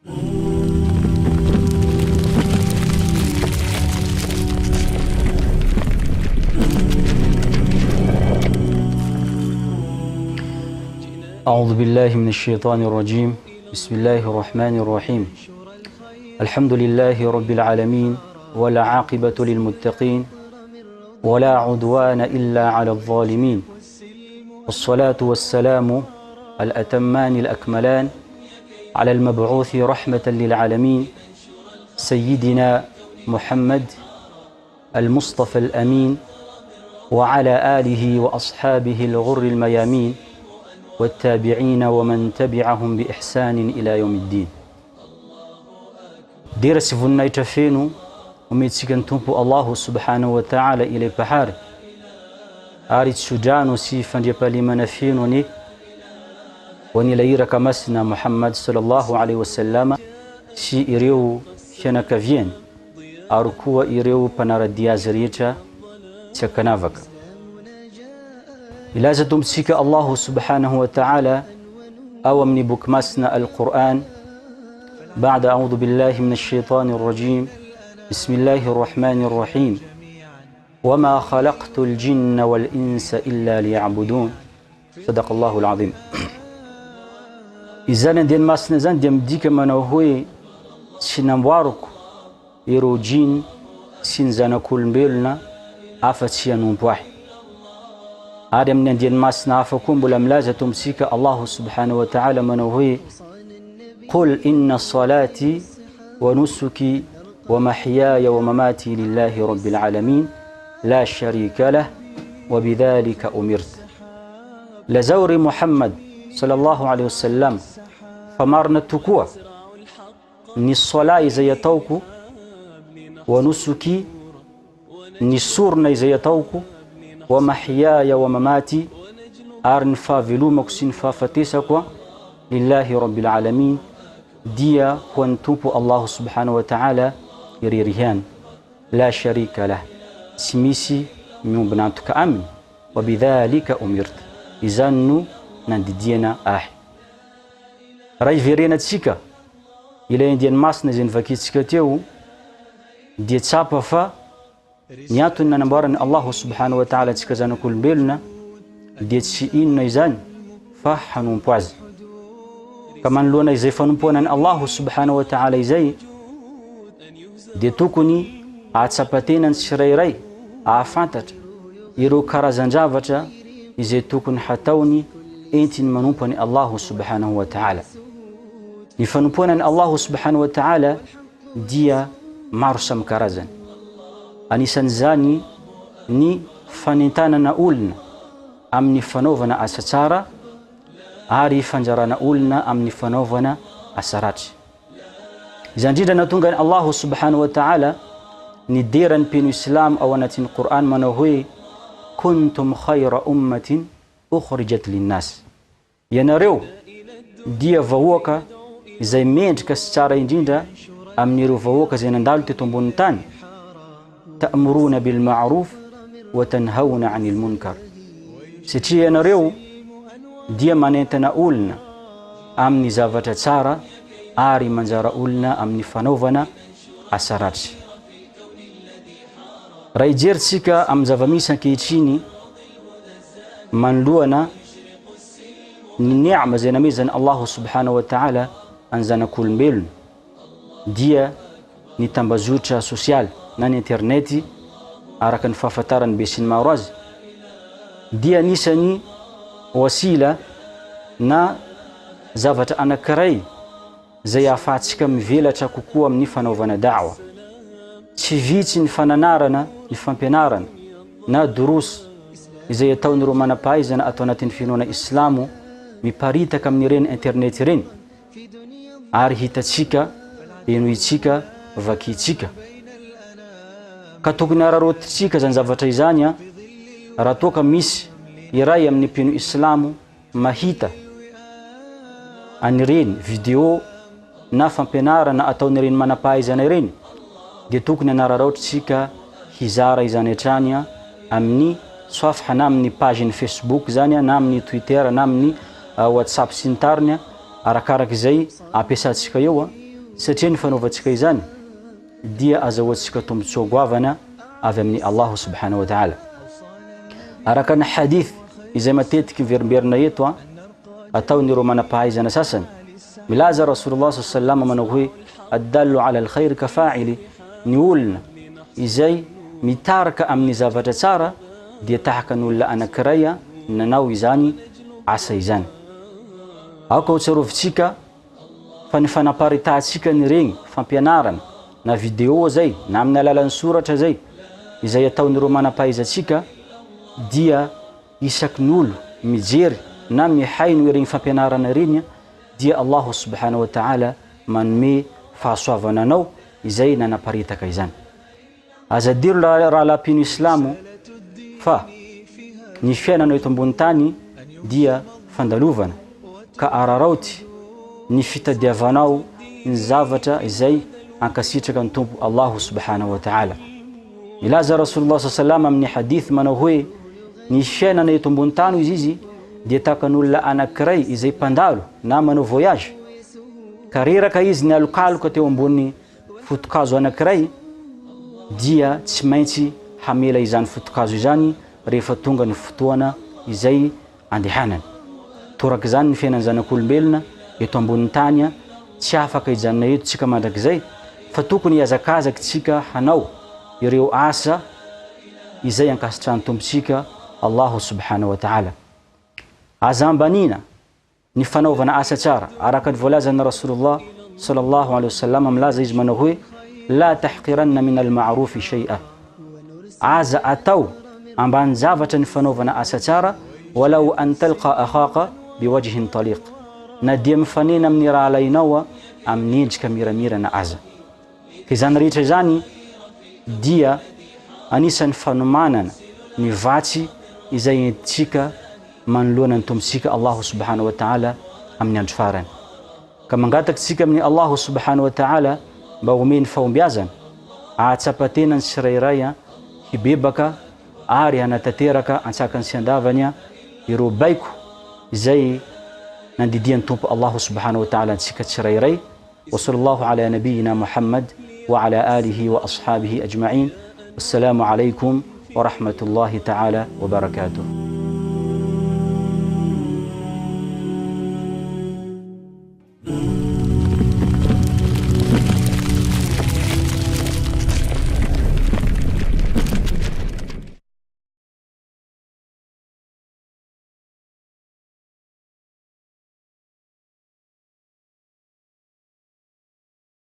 أعوذ بالله من الشيطان الرجيم بسم الله الرحمن الرحيم الحمد لله رب العالمين ولا عاقبة للمتقين ولا عدوان إلا على الظالمين والصلاة والسلام الأتمان الأكملان على المبعوث رحمة للعالمين سيدنا محمد المصطفى الأمين وعلى آله وأصحابه الغر الميامين والتابعين ومن تبعهم بإحسان إلى يوم الدين Dera sy voninahitra feno omentsika ny Tompo Allahu subhanahu wa ta'ala ilay Mpahary, ary tsodrano sy fandriampahalemana feno anie ho an'ilay Iraka Masina Muhammad sallallahu alaihi wasallam sy ireo fianakaviany ary koa ireo mpanara-dia azy rehetra tsy ankanavaka. Milaza Tompontsika Allahu subhanahu wa ta'ala ao amin'ny boky masina Al-Qur'an بعد أعوذ بالله من الشيطان الرجيم بسم الله الرحمن الرحيم وما خلقت الجن والإنس إلا ليعبدون صدق الله العظيم Izany andiany masina izany dia midika manao hoe tsy namboariko ireo jiny sy ny zanak'olombelona afa-tsy hanompo ahy. Ary amin'ny andiany masina hafa koa mbola milaza Tompontsika Allahu subhanahu wa ta'ala manao hoe Qul inna salati wa nusuki wa mahyaya wa mamati lillahi rabbil alamin la sharika lah wa bidhalika umirt. Lazao ry Muhammad sallallahu alaihi wasallam fa marina tokoa ny Salah izay ataoko, wa nusuki, ny sorona izay ataoko, wa mahyaya wa mamati, ary ny fahavelomako sy ny fahafatesako, lillahi rabbil alamin, dia ho an'ny Tompo Allahu subhanahu wa ta'ala irery ihany, la sharika lah, tsy misy miombon'antoka aminy, wa bidhalika umirt, izany no nandidiana ahy. Raha hiverenantsika ilay andiany masina izay novakintsika teo dia tsapa fa ny antony nanamboaran'i Allahu subhanahu wa ta'ala antsika zanak'olombelona dia tsy inona izany fa hanompo azy. Ka manoloana izay fanompoana an'i Allahu subhanahu wa ta'ala izay dia tokony ahatsapa tena ny tsirairay ahafantatra ireo karazan-javatra izay tokony hataony entiny manompo an'i Allahu subhanahu wa ta'ala. Ny fanompoana an'i Allahu subhanahu wa ta'ala dia maro samy karazany. Anisan'izany ny fanentanana olona amin'ny fanaovana asa tsara ary fandrarana olona amin'ny fanaovana asa ratsy. Izany indrindra nahatonga an'i Allahu subhanahu wa ta'ala nidera ny mpino islam ao anatin'ny Qur'an manao hoe Kuntum khayra ummatin ukhrijat linnas. Ianareo dia vahoaka izay mendrika sy tsara indrindra amin'ireo vahoaka izay nandalo teto ambonin'ny tany, ta'muruna bil ma'ruf wa tanhauna 'anil munkar. Satria ianareo dia manentana olona amin'ny zavatra tsara ary manjara olona amin'ny fanaovana asa ratsy. Raha hijery tsika amin'ny zava-misy ankehitriny manoloana ny ni'ma izay namezan'i Allahu subhanahu wa ta'ala an'ny zanak'olombelona dia ny tambazotra sosialy na ny internet araka ny fahafantaran'ny besinimaro azy dia anisan'ny wasila na zavatra anankiray izay ahafahantsika mivelatra kokoa amin'ny fanaovana da'wa. Tsy vitsy ny fananarana, ny fampianarana na durus izay ataon'ireo manam-pahaizana ato anatin'ny finoana islamo miparitaka amin'ireny internet ireny ary hitantsika, henointsika, vakintsika. Ka tokony hararaotintsika izany zavatra izany raha toa ka misy iray amin'ny mpino islamo mahita an'ireny video na fampianarana ataon'ireny manam-pahaizana ireny dia tokony hanararaotra isika hizara izany hatrany amin'ny swafha na amin'ny page-n'ny Facebook izany na amin'ny Twitter na amin'ny WhatsApp sy ny tariny arakaraka izay ampiasantsika eo. Satria ny fanaovantsika izany dia azahoantsika tombontsoa goavana avy amin'i Allahu subhanahu wa ta'ala. Araka ny hadith izay matetiky miverimberina eto an, ataon'ireo manam-pahaizana sasany, milaza Rasulullah sallallahu alaihi wasallam manao hoe addallu ala al-khair ka fa'ili, ny olona izay mitarika amin'ny zavatra tsara dia tahaka ny olona anankiray nanao izany asa izany. Aoka ho tsarovintsika fa ny fanaparitahantsika an'ireny fampianarana na video izay na amin'ny alalan'ny soratra izay, izay ataon'ireo manam-pahaizantsika dia isaky ny olo mijery na mihaino ireny fampianarana ireny dia Allahu subhanahu wa ta'ala manome fahasoavana anao izay nanaparitaka izany. Aza adino rahalahy mpino islamo fa ny fiainana eto ambony tany dia fandalovana ka araraoty ny fitadiavanao ny zavatra izay ankasitraka ny Tompo Allahu subhanahu wa ta'ala. Milaza Rasulullah sallam amin'ny hadith manao hoe ny fiainana eto ambony tany izy izy dia tahaka ny olona anankiray izay mpandalo na manao voyage ka reraka izy nialokaloka teo ambony foto-kazo anankiray dia tsy maintsy hamela izany foto-kazo izany rehefa tonga ny fotoana izay andehanany. Torak'izany ny fiainan'ny zanak'olombelona eto ambonin'ny tany, tsy afaka hijanona eto tsika mandrakizay fa tokony hihazakazaka tsika hanao ireo asa izay ankasitrahan'ny Tompontsika Allahu subhanahu wa ta'ala. Aza ambaniana ny fanaovana asa tsara, araka ny voalazan'i Rasoulullah sallallahu alaihi wasallam, milaza izy manao hoe, La tahqiranna min al-ma'rufi shay'a, aza atao ambanin-javatra ny fanaovana asa tsara, walau an talqa akhaka biwajhin taliq, na dia mifanena amin'ny rahalahinao amin'ny endrika miramirana aza. Ka izany rehetra izany dia anisan'ny fanomanana ny vatsy izay entintsika manoloana ny Tompontsika Allahu subhanahu wa ta'ala amin'ny andro farany. Ka mangataka isika amin'i Allahu subhanahu wa ta'ala mba homeny fahombiazana, ahatsapa tena ny tsirairay hibebaka ary hanatanteraka antsakany sy andavany ireo baiko izay nandidian'ny Tompo Allahu subhanahu wa ta'ala antsika tsirairay. Wa sallallahu ala nabiyyina Muhammad wa ala alihi wa ashabihi ajma'in. Wassalamu alaikum wa rahmatullahi ta'ala wa barakatuh.